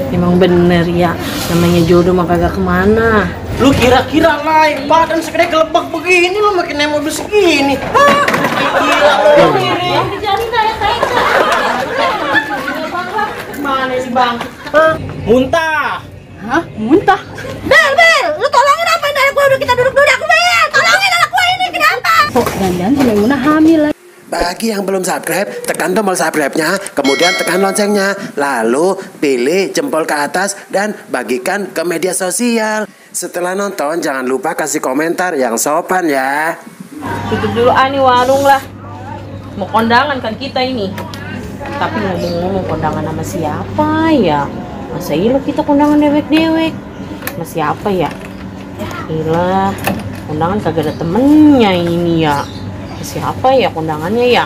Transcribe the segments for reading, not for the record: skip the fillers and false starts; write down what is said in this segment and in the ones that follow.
Emang bener ya, namanya jodoh mah kagak kemana. Lu kira-kira lain badan segede gelebak begini lu makin mobil segini. Hah? Gila lu kiri. Yang dijari kayak mana sih bang? Hah? Muntah. Hah? Muntah? Bel, lu tolongin apa dari gua udah kita duduk-duduk aku Bel. Tolongin anak gua ini kenapa? Oh, dan Muna hamil lagi. Bagi yang belum subscribe, tekan tombol subscribe-nya, kemudian tekan loncengnya, lalu pilih jempol ke atas dan bagikan ke media sosial. Setelah nonton, jangan lupa kasih komentar yang sopan ya. Tutup dulu ani warung lah. Mau kondangan kan kita ini. Tapi ngomong-ngomong kondangan sama siapa ya? Masa iya kita kondangan dewek-dewek? Sama siapa ya? Ilah, kondangan kagak ada temennya ini ya. Siapa ya kondangannya ya?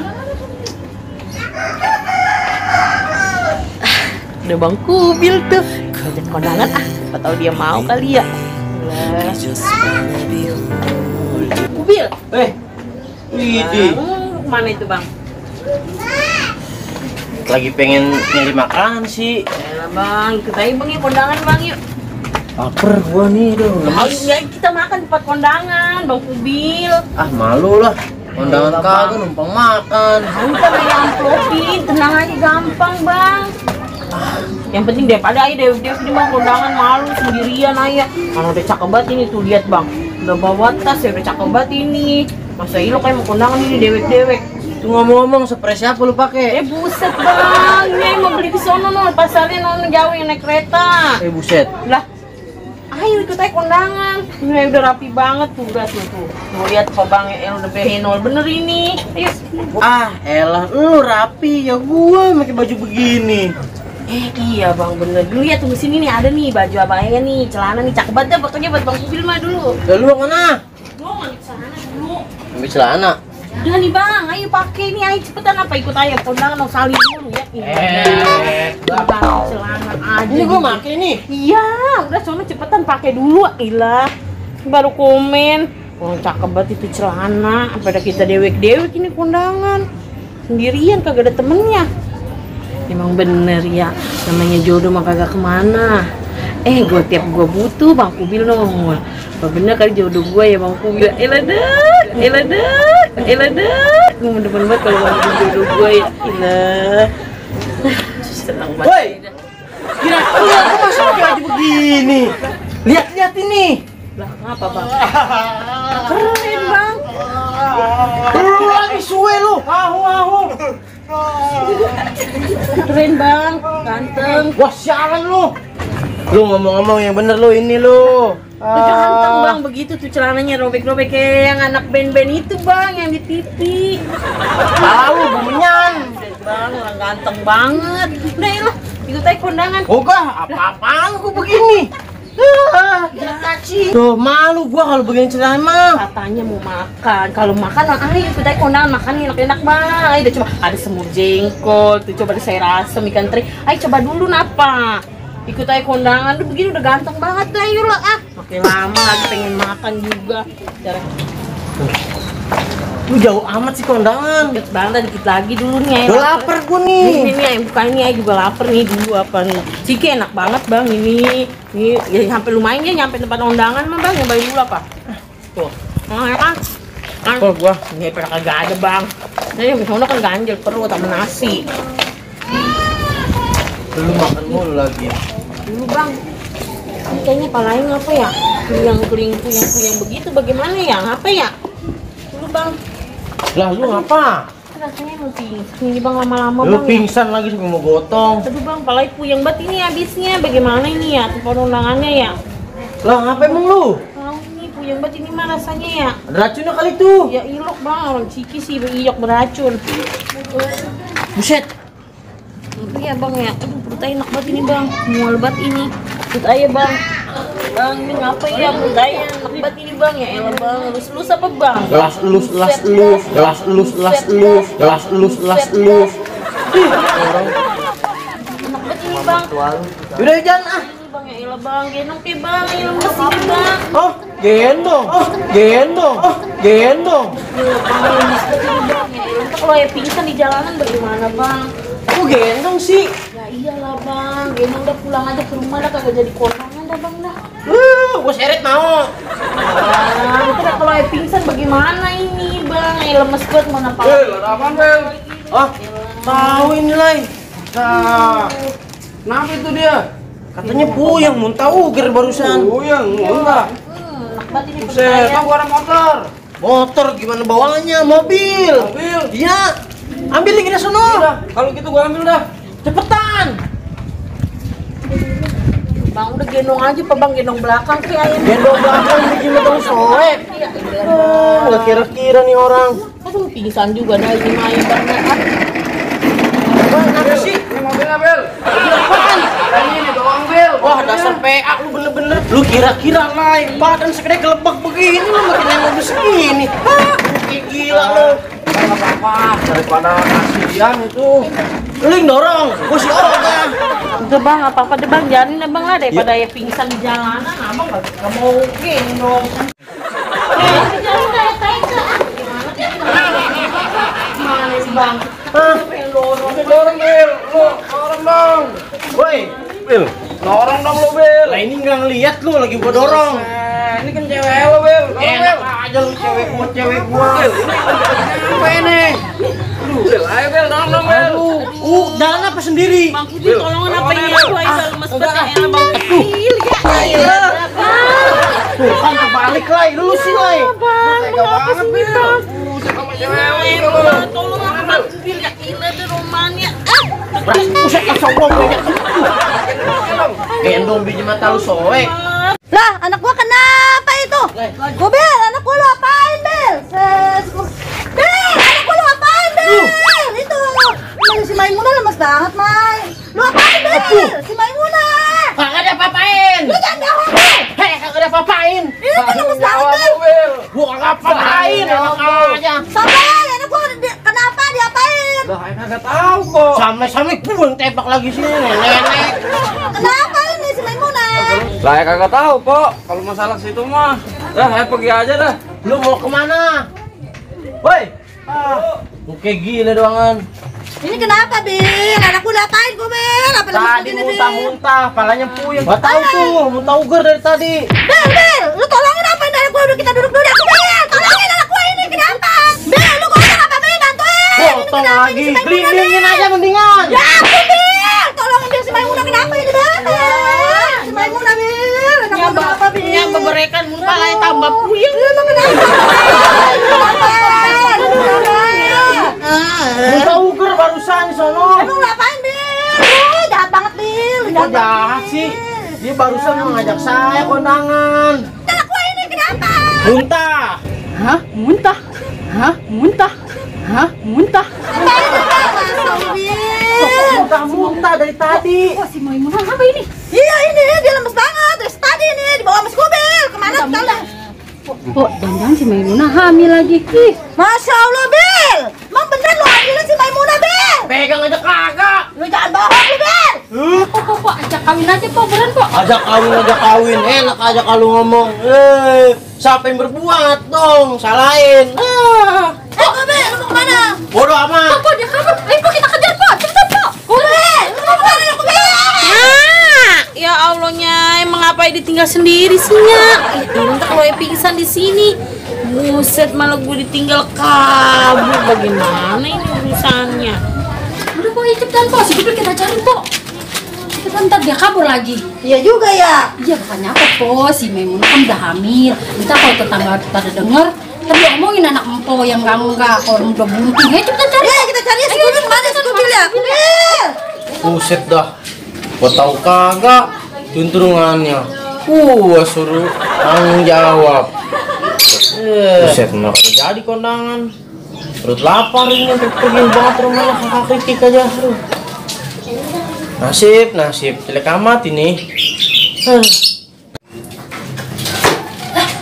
Udah Bang Kubil tuh ngajak kondangan apa tahu dia mau kali ya. Kubil, Widih. mana itu Bang? Lagi pengen nyari makan sih. Ya Bang, ikut aja Bang ya kondangan Bang yuk. Lapar gua nih dong. Ya kita makan tempat kondangan Bang Kubil. Ah malu lah. Kondangan kagak numpang makan. Bukan aja amplopin, tenang aja gampang Bang. Yang penting daripada aja dewek-dewek ini Bang kondangan malu sendirian aja. Karena udah cakep banget ini tuh lihat Bang. Udah bawa tas ya udah cakep banget ini. Masa ilo kayak mau kondangan ini dewek-dewek. Tuh ngomong-ngomong spray siapa lu pakai? Buset Bang, ini mau beli di sono no, pasarnya no jauh yang naik kereta. Buset. Lah, ayo ikut aja kondangan. Ini udah rapi banget tuh, udah tuh. Mau lihat kok Bang El udah behenol bener ini. Ayo. Ah, elah lu rapi ya gua pakai baju begini. Iya Bang bener. Dulu ya tunggu sini nih ada nih baju abangnya nih, celana nih cakep banget dah pokoknya buat Bang Kubil mah dulu. Lalu mau mana? Gua mau ambil celana dulu. Ambil celana. Udah nih Bang, ayo pakai nih, ayo cepetan apa ikut aja kondangan mau salin dulu ya. Bang celana aja. Ini gua pakai nih. Iya, udah sono cepetan pakai dulu ilah. Baru komen. Oh, cakep banget itu celana. Pada kita dewek-dewek ini kondangan. Sendirian kagak ada temennya. Emang bener ya, namanya jodoh mah kagak kemana. Tiap gua butuh Bang Kubil nongol. Apa bener kali jodoh gua ya Bang Kubil. Eladak. Gua demen banget kalau Bang Kubil jodoh gua ya. Ilah. Senang banget. Woi. Kira-kira aku masih pakai baju begini. Lihat ini. Lah, ngapa Bang? Keren Bang. Lu lagi suwe lu. Ahu. Keren Bang, ganteng. Wah, sialan lu. Lu ngomong-ngomong yang bener lu ini lu. Udah ganteng Bang, begitu tuh celananya robek-robek kayak yang anak band-band itu Bang, yang di TV. Tahu bunyan. Bang, orang ganteng banget. Udah lah, ikut aja kondangan. Enggak, apa-apaan gua begini. Jangan sih. Tuh, malu gua kalau begini celana mah. Katanya mau makan. Kalau makan, ayo ikut aja kondangan, makan enak-enak Bang. Ayo udah coba ada semur jengkol, tuh coba ada sayur asem, ikan teri. Ayo coba dulu napa. Ikut aja kondangan, tuh begini udah ganteng banget dah, ayo lah makin lama lagi pengen makan juga. Lu jauh amat sih kondangan. Deket banget, dikit lagi dulu nih. Udah lapar gua nih. Ini bukan ini, ayo juga lapar nih dulu apa nih. Ciki enak banget Bang ini. Nih ya sampai lumayan ya nyampe tempat undangan mah Bang, nyobain dulu apa? Tuh. Ya kan? Kok gua Ini pernah kagak ada Bang. Nah, yang sono kan ganjel perut sama nasi. lu makan mulu lagi. Dulu Bang. Ini kayaknya palanya apa ya? Kuyang begitu bagaimana ya? Apa ya? Dulu Bang. Lah lu ngapa? Rasanya mau pingsan ini Bang lama-lama Lu Bang. pingsan lagi sampai mau gotong. Aduh Bang, palanya puyeng banget ini habisnya. Bagaimana ini ya tempat undangannya ya? Lah ngapa emang lu? Tahu nih puyeng banget ini mah rasanya ya. Ada racunnya kali tuh. Ya ilok Bang, orang Ciki sih iyok beracun. Buset. Itu ya Bang ya. Aduh perut enak banget ini Bang. Mual banget ini. Perut aja Bang. Bang, ini ngapa ya perut aja enak banget ini Bang ya. Elah Bang, lus apa Bang? Gelas elus. Buset, Orang enak banget ini Bang. udah jangan ah. Ini Bang ya elah Bang, gendong ke Bang, ya lemes ini Bang. Oh, gendong. Ya Bang, lemes banget ini Bang ya. Entar kalau ya pingsan di jalanan bagaimana Bang? Kok gendong sih? Ya iyalah Bang, gendong udah pulang aja ke rumah dah, kagak jadi kondangan dah bang dah. Gua seret mau. Itu dah kalau pingsan bagaimana ini bang? Lemes banget mana pak? Ada apaan, Bel? Ah, tahu ini Lai. Nah, Kenapa itu dia? katanya puyeng muntah uger barusan. Yang enggak. Enak banget ini Buset, perut aku ada motor. Motor gimana bawanya? Mobil. Mobil. Iya. Ambil lagi dah sono. Udah, kalau gitu gua ambil dah. Cepetan. Bang udah gendong aja pak bang, gendong belakang sih ayam. Gendong belakang bikin motor soek. Iya, Nggak kira-kira nih orang. aduh pingsan juga dah ini mah ayam banget. Kenapa sih? Ini mobilnya, Bel. Mobil apaan? Ini doang, Bel. Wah, dasar PA lu bener-bener. Lu kira-kira Lai, badan segede gelebak begini lu makin naik mobil segini. Hah? Kayak gila lu. Enggak apa-apa, daripada kasihan itu. Lu yang dorong, gua si Olga. Udah bang, apa-apa deh bang, jalanin deh bang lah daripada ya pingsan di jalanan, abang gak mau gendong. Jalan dah, tega. Gimana sih bang? Hah? Pengen dorong. Dorong, Bel. Lu dorong dong. Woi, Bel. Dorong dong lu, Bel. lah ini nggak ngeliat lu lagi gua dorong. Ini kan cewek lu, Bel. Dorong, Enak Bel. aja lu cewek gua. Apa ini? Bel, ayo, Bel. Dorong dong, Bel. Jalan apa sendiri? Bang Kudin tolongan apa ini? Aduh, ayo lemes banget ya bang. Kecil ya. Tuh kan kebalik Lai, lu sih Lai. Bang, kenapa sih nih bang? Sama cewek lu. Tolong aku bang Kudin, ya gila deh romannya. Buset ka sombong banyak. Gendong biji mata lu soek. Lah, anak gua kenapa itu? Gua Bel, anak gua lu apain, Bel? Bel, anak gua lu apain, Bel? Itu. Ini si Maimunah lemes banget, Mai. Lu apain, Bel? Si Maimunah. Kagak ada apa-apain. Lu jangan bohong, Bel. Hei, kagak ada apa-apain. Ini kan lemes banget, Bel. Bel. Gua kagak apa-apain, enak aja. Sabar, anak gua kenapa diapain? Lah, saya kagak tahu kok. Sampai gua yang tembak lagi sini, nenek. Kenapa ini si Maimunah? Lah, saya kagak tahu, Pok. Kalau masalah situ mah, dah saya pergi aja dah. Lu mau kemana? Woi. Lu kayak gila doangan. Ini kenapa, Bel? Anak gua diapain gua, Bel? Apa lemes Tadi begini, Bel? muntah-muntah, palanya puyeng. Gak tahu tuh, muntah uger dari tadi. Bel, lu tolongin apa anak gua, udah kita duduk dulu aku Bel. Tolongin anak gua ini kenapa? Bel, lu ngomong apa Bel, bantuin. Ini Potong kenapa lagi, ini si Maimunah, gelindingin Bel? aja mendingan. Ya ampun Bel, tolongin Bel si Maimunah kenapa ini Bel? Si Maimunah Bel, kenapa apa Bel? Punya beberekan muka lain tambah puyeng. Lu kenapa? Muntah uger barusan di sono. Emang ngapain Bel? Jahat banget Bel. Kok jahat sih? Dia barusan mau ngajak saya kondangan. Anak gua ini kenapa? Muntah. Hah? Muntah? Hah? Muntah? Hah? Muntah? Ngapain Bel? Masa Bel? Muntah-muntah dari tadi. Wah si Maimunah apa ini? Iya ini dia lemes banget dari tadi nih dibawa sama si gua Bel. Kemana sekarang? Oh, jangan si Maimunah hamil lagi. Ih, Masya Allah Bel, emang bener lu hamilin si Maimunah Bel? Pegang aja kagak. Lu jangan bohong lu Bel. kok ajak kawin aja kok, beneran kok. Ajak kawin. Enak aja kalau ngomong. Siapa yang berbuat dong? Salahin. Bel, lu mau kemana? Bodoh amat. Kok dia kabur? Ayo kok kita kejar kok, cepetan kok. Bel, lu mau kemana aku Bel? Ya Allahnya, emang apa ditinggal sendiri sih Nya? Entah kalau pingsan di sini. Buset, malah gue ditinggal kabur. Bagaimana ini urusannya? Udah kok, cepetan kok, si Jibril kita cari kok. Cepetan, ntar dia kabur lagi. Iya juga ya. Iya, bukannya apa kok, si Maimunah kan udah hamil. Entah kalau tetangga pada denger, ntar dia omongin anak empo yang enggak, orang udah bunting. Ayo cepetan cari. Ya kita cari si Kubil kemana si Kubil ya? Kubil. Buset dah. Gua tahu kagak tuntungannya. Gua suruh tanggung jawab. Buset, kenapa jadi kondangan? Perut lapar ini, pergi banget rumahnya kakak kritik aja. Aduh. Nasib, jelek amat ini.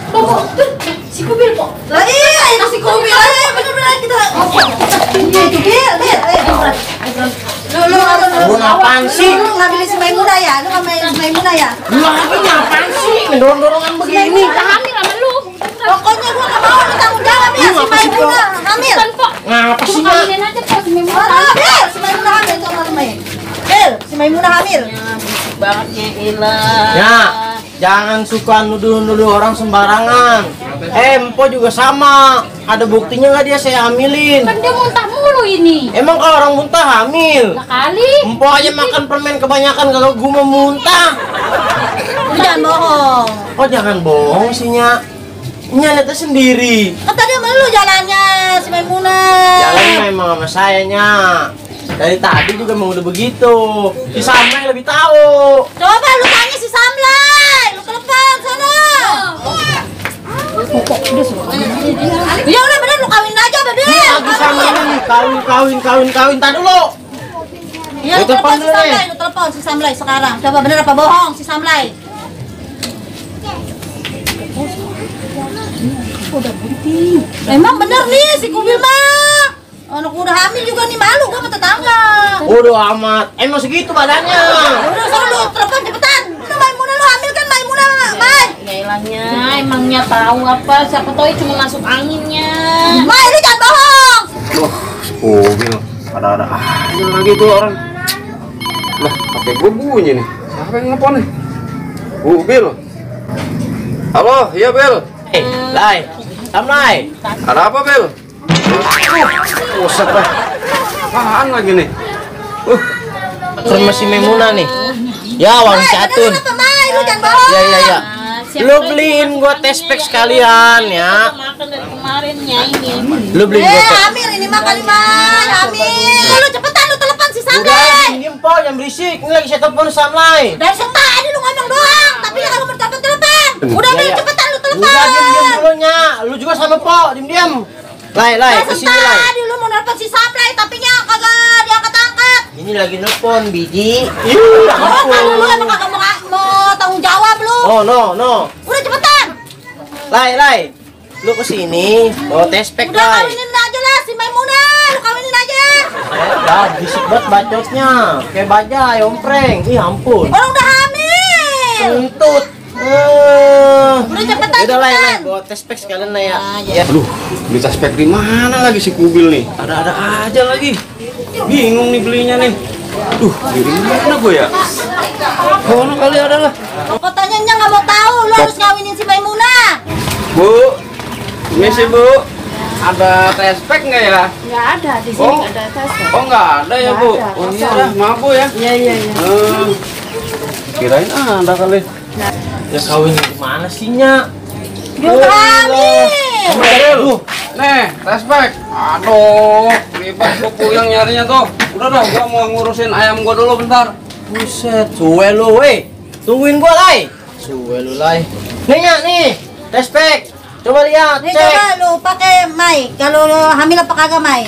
Kok, tuh, si Kubil kok. Lah iya, itu si Kubil aja bener-bener kita. Iya itu Bil. Lu Apaan sih? Lu ngambilin si Maimunah ya? Lu ngambilin si Maimunah ya? Lu lagi apaan sih? Ngedorong-dorongan begini. Hamil sama lu. Pokoknya gua nggak mau lu tanggung jawab ya si Maimunah hamil. Cepetan kok. Ngapa sih, Lu Mak? kawinin aja kok, si Maimunah. Mana Bil? Si Maimunah hamil sama temen. Bel, si Maimunah hamil. Berisik bangetnya Ilah. Ya, jangan suka nuduh-nuduh orang sembarangan. Empo juga sama. Ada buktinya nggak dia saya hamilin? Kan dia muntah mulu ini. Emang kalau orang muntah hamil? Lah kali. Empo aja makan permen kebanyakan kalau gua mau muntah. Lu jangan bohong. Oh jangan bohong sih Nya. Nya lihatnya sendiri. Kan tadi sama lu jalannya si Maimunah. Jalan memang sama saya Nya. Dari tadi juga mau udah begitu. Si Samlai lebih tahu. Coba lu tanya si Samlai. Lu telepon sana. Ya udah bener lu kawin aja Bebe. Lagi sama ini kawin. Tadi dulu. Ya Lu lu telepon telepon si dulu Samlai, deh. lu telepon si Samlai sekarang. Coba bener apa bohong si Samlai? Emang bener nih si Kubil mah. Anak udah hamil juga nih, malu gua sama tetangga. Udah amat. Emang segitu badannya. Udah sana lu telepon cepetan. Udah Maimunah lu hamil kan Maimunah, Mai. Ya ilahnya, emangnya tahu apa? Siapa tahu cuma masuk anginnya. Mai lu jangan bohong. Mobil. Ada aja lagi tuh orang. Lah, HP gue bunyi nih. Siapa yang nelfon nih? Bil. Halo, iya Bel. Lai. Samlai. Ada apa Bel? Buset dah. Apaan lagi nih? Rumah si Maimunah nih. Ya, Wang Catun. Apa Mai lu jangan bohong. Ya. Lu beliin gua tespek sekalian ya. Makan dari kemarinnya ini. Lu beliin gua tespek. Hamil ini mah kali Mai, hamil. Lu cepetan lu telepon si Udah, Samlai. diem po, jangan berisik. Ini lagi saya telepon Samlai. Dari tadi lu ngomong doang, tapi lu kalau mau telepon. Udah Bel, cepetan lu telepon. Udah diem dulu Nya. Lu juga sama po, diem. Lai, kesini Lai. Tadi lu mau nelfon si Samlai, tapi nya kagak diangkat-angkat. Ini lagi nelpon biji. Oh, kalau lu emang kagak mau tanggung jawab lu. Oh, no. Udah cepetan. Lai. Lu kesini, bawa tespek Udah Lai. kawinin aja lah si Maimunah, lu kawinin aja. Udah, bisik banget bacotnya. Kayak bajai, ompreng. Ih, ampun. Orang udah hamil. Kentut. Udah cepetan, Udah Lai, cepetan. bawa tespek sekalian Lai ya. Ya. Aduh, beli tespek di mana lagi si Kubil nih? Ada-ada aja lagi. Bingung nih belinya nih. Aduh, beli mana gue ya? Kono kali ada lah. Katanya nya nggak mau tahu, lu harus ngawinin si Maimunah. Bu, misi Bu. Ada tespek nggak ya? Nggak ada di sini, nggak ada tes. Oh nggak ada ya Bu. ada. Oh iya dah, maaf Bu ya. Iya. Kirain ada kali. Ya kawin gimana sih Nya? Dia udah hamil. Aduh, nih tespek. Aduh, ribet gua puyeng nyarinya tuh. Udah dah, gua mau ngurusin ayam gua dulu bentar. Buset, suwe lu weh. Tungguin gua Lai. Suwe lu Lai. Nih Nya nih, tespek. Coba lihat, Nih cek. coba lu pakai Mai. Kalau lu hamil apa kagak Mai?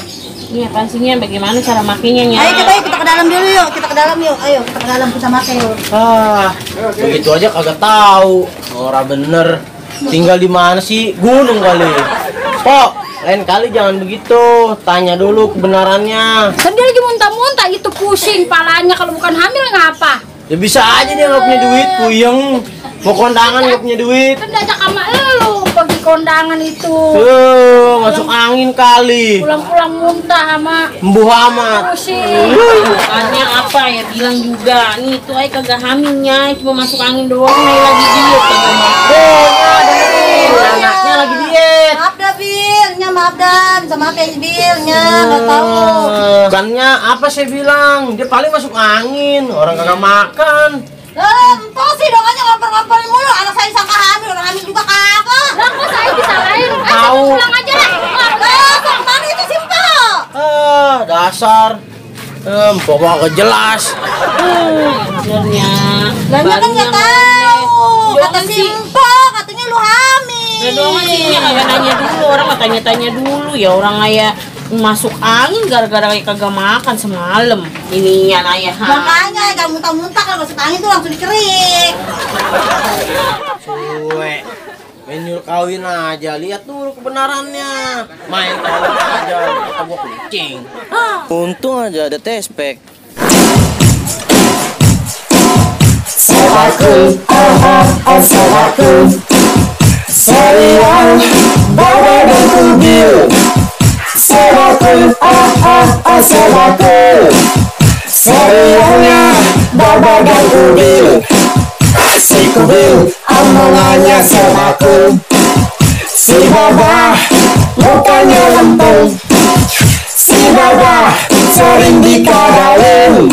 Ini apaan sih Nya? Bagaimana cara makainya Nya? Ayo coba yuk, kita ke dalam dulu yuk. Kita ke dalam yuk. Ayo kita ke dalam kita pakai yuk. Begitu aja kagak tahu. Ora bener. Tinggal di mana sih? Gunung kali. Pok, lain kali jangan begitu. Tanya dulu kebenarannya. Kan dia lagi muntah-muntah itu pusing palanya kalau bukan hamil ngapa? Ya bisa aja dia nggak punya duit, puyeng. Mau kondangan nggak punya duit. Kan diajak sama lu pergi kondangan itu. Masuk angin kali. Pulang-pulang muntah sama Embuh amat. pusing. Makanya apa ya bilang juga. Nih itu aja kagak hamilnya, cuma masuk angin doang. Nih lagi diet kagak makan. Anaknya lagi diet. Maaf dah Bil, nya maaf dah. Bisa maaf ya Bil, nya nggak tahu. Bukannya apa saya bilang, dia paling masuk angin. Orang kagak makan. Empok sih donganya ngompor-ngomporin mulu. Anak saya sangka hamil, orang hamil juga kagak. Lah kok saya disalahin? Tahu. Pulang aja lah. Bang, mana itu si Empok? Dasar. Empok kagak jelas. Sebenarnya. Lah nya kan nggak tahu. Kata Doang si sih. Empok, katanya lu hamil. Nah doang sih Nya kagak nanya dulu. Orang nggak tanya-tanya dulu ya. Orang kayak masuk angin gara-gara kayak kagak makan semalam. Ininya nanya. Makanya jangan muntah-muntah kalau masuk angin tuh langsung dikerik. Suwe. Main nyuruh kawin aja, lihat dulu kebenarannya. Main kawin aja, kata gua kucing. Untung aja ada tespek. Seriusnya Baba dan Kubil. Si Kubil omongannya sebaku, si Baba mukanya lempeng, si Baba sering dikadalin,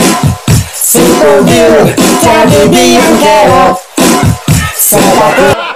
si Kubil jadi biang kerok. Sebaku